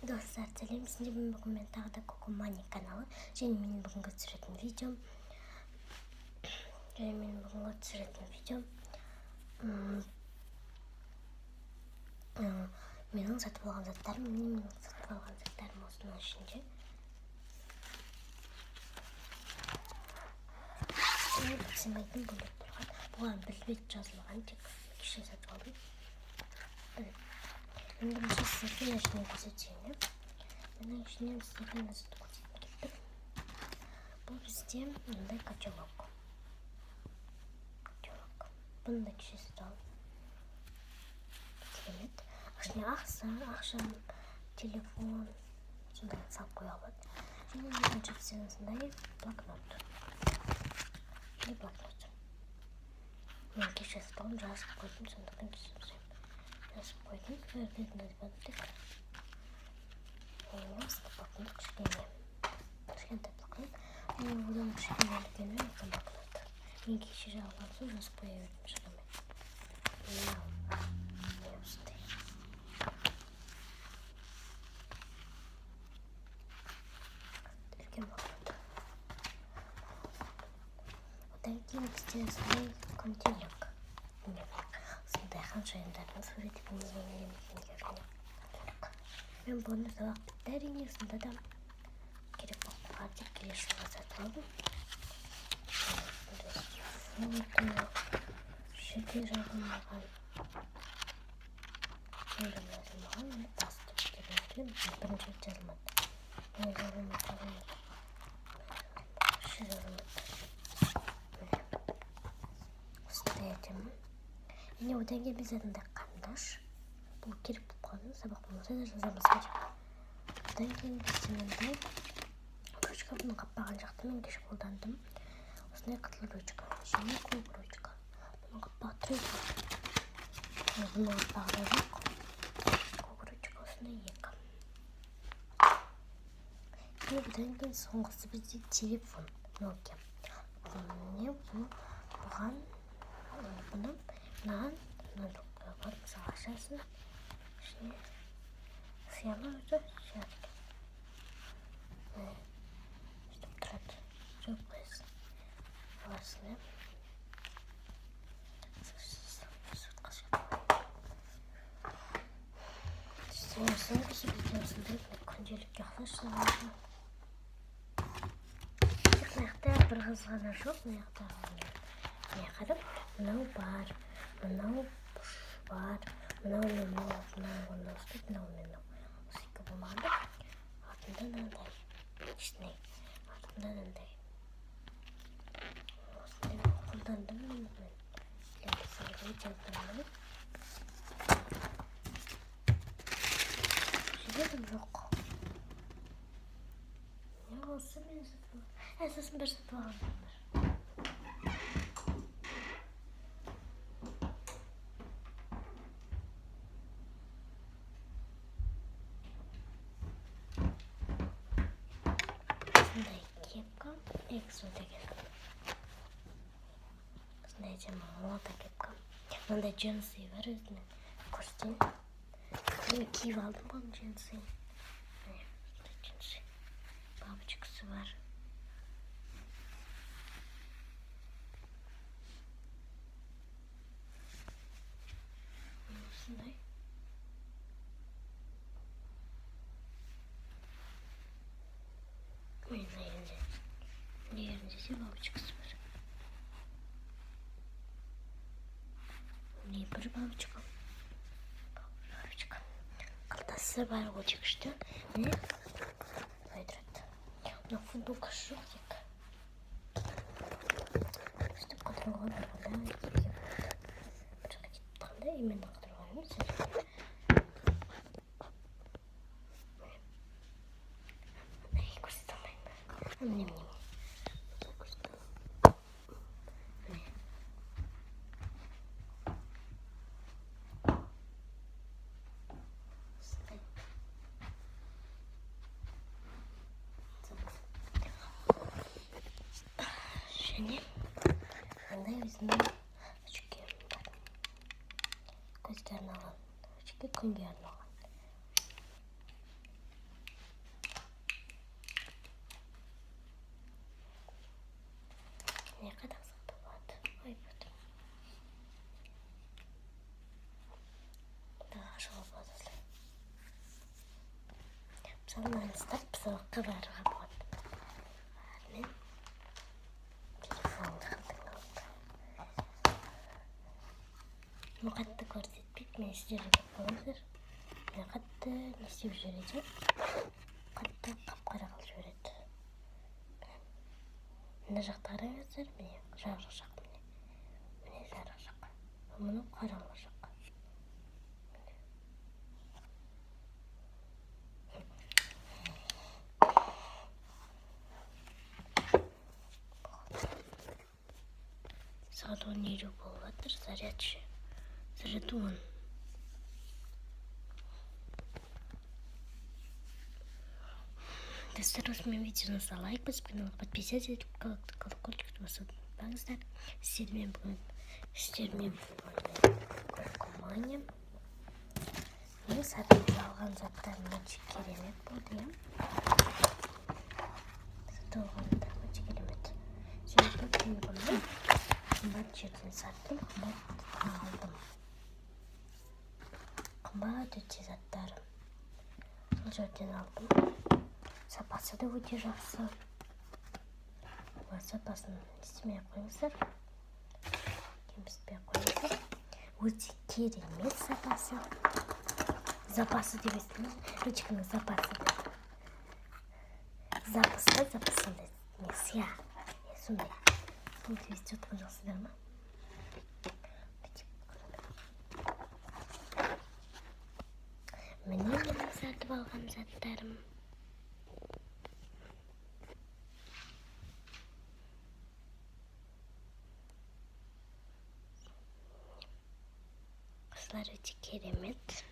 Достар, сәлем! Сіздермен бүгін мен тағы да Коко Мани каналы және менің бүгінгі түсіретін видеом және менің бүгінгі түсіретін видеом менің сатып алған заттарым. Міне, менің сатып алған заттарым осының ішінде. Сыймайтын бөлек тұрған, бұған бір бет жазылған, тек кеше сатып алдым. Ең бірінші сіздерге мына ішінен көрсетейін, иә. Мына ішінен сіздерге мына затты көрсеткім келіп тұр. Бұл бізде мындай котелок. Котелок. Бұны да кеше сатып алдым. Керемет. Ішіне ақша, телефон сондай салып қоюға болады. Және екінші бізде осындай блокнот. Или блокнот. Мен кеше сатып алдым, жазып қойдым, сондықтан кешірім сұраймын. Жазып қойдым. Тек осындай блокнот, кішкене кішкентай блокнот. Және одан кішкене үлкені үлкен блокнот. Мен кеше алған соң жазып қоя бердім шамамен. Мынау міне осындай үлкен блокнот. Одан кейін бізде осындай күнделік. Міне, осындай ханшайымдардың суреті бейнеленген. Мен бұны сабақ бітті, әрине, сонда да керек болып қалар деп келесі жылға сатып алдым. Фото жерде жазылмаған, жерде жазылмаған. Міне, басты деген бірінші рет жазылмады. Міне, жазылмады, жазылмады, вообще жазылмады. Міне, осындай әдемі. Және одан кейін бізде мындай қарындаш. Бұл керек болып қалды, сабақ болмаса да жазамыз деп. Одан кейін бізде мындай ручка. Бұның қақпағын жақты мен кеше қолдандым. Осындай қызыл ручка және көк ручка. Бұның қақпағы тұр екен, бұның қақпағы да жоқ. Көк ручка осындай екі. Және одан кейін соңғысы бізде телефон Nokia. Міне, бұл бұған, бұны мынаған мынандай қоюға болады. Мысалы, ашасың, ішіне сыя ма өзі? Сияды екен. Міне, өйтіп тұрады, жауып қоясың, аласың, иә. Сыртқа шығып. Соңғысы бізде осындай күнделікке ұқсас жазылған. Мына жақта бір қыз ғана жоқ, мына жақта, міне, қарап, мынау бар, мынау бар, мынау мен мынау, мынау орналасты, мынау мен мынау, осы екі болмағанда артында мынандай кішкене, артында мынандай осындай. Қолдандым мен мен лентасына. Жерде жоқ. Не осы мен сатып алған. Сосын бір сатып алғаным бар. Осындай кепка, Эксо деген. Осындай әдемі мода кепка. Мынандай джинсы бар өзінің, көрсетейін. Мен киіп алдым ғой джинсы. Міне, осындай джинсы, бабочкасы бар. Осындай. Ой, мына жерінде, мына жерінде де бабочкасы бар. Міне, бір бабочка, бабочка. Қалтасы бар, өте күшті. Міне, былай тұрады. Мына футболкасы жоқ, тек өстіп қыдыруға барғанда киюге болады. Бір жаққа кетіп тұрғанда именно қыдыруға емес. Міне, көрсете алмаймын. Міне, міне, міне, көрсете. Міне, осындай. Және мындай өзімнің очкиім бар, көзге арналған очки, күнге арналған. Мысалы, мынаны ұстап сабаққа баруға болады. Мен телефонды қалтаңа алып. Мен қатты көрсетпейді, мен сіздерге көріп қалыңыздар. Мен қатты не істеп жібереді, қатты қап-қара қылып жібереді. Мына жақта қараңыздар, міне, жарық жақ, міне. Міне, жарық жақ. Мынау қараңғы жақ. Сағат 10:50 болып жатыр, заряд ше. Заряд 10. Достар, осымен видеоны лайк басып, каналға подписаться етіп, колокольчикті басуды ұмытпаңыздар. Сіздермен бүгін Куркумания. Мен сатып алған заттарым өте керемет болды, иә. Сатып алған заттарым өте керемет. Себебі мен бұны қымбат жерден саттым, қымбат алдым. Қымбат өте заттарым. Сол жерден алдым. Сапасы да өте жақсы. Сапасын істемей ақ қойыңыздар. Кемсітпей ақ қойыңыздар. Өте керемет сапасы. Запасы деп естідіңіз. Ручканың запасы деп. Запас па, запас сондай. Не, сия. Сондай. Сол деп естіп жатқан жоқсыздар ма? Міне, менің сатып алған заттарым. Осылар өте керемет.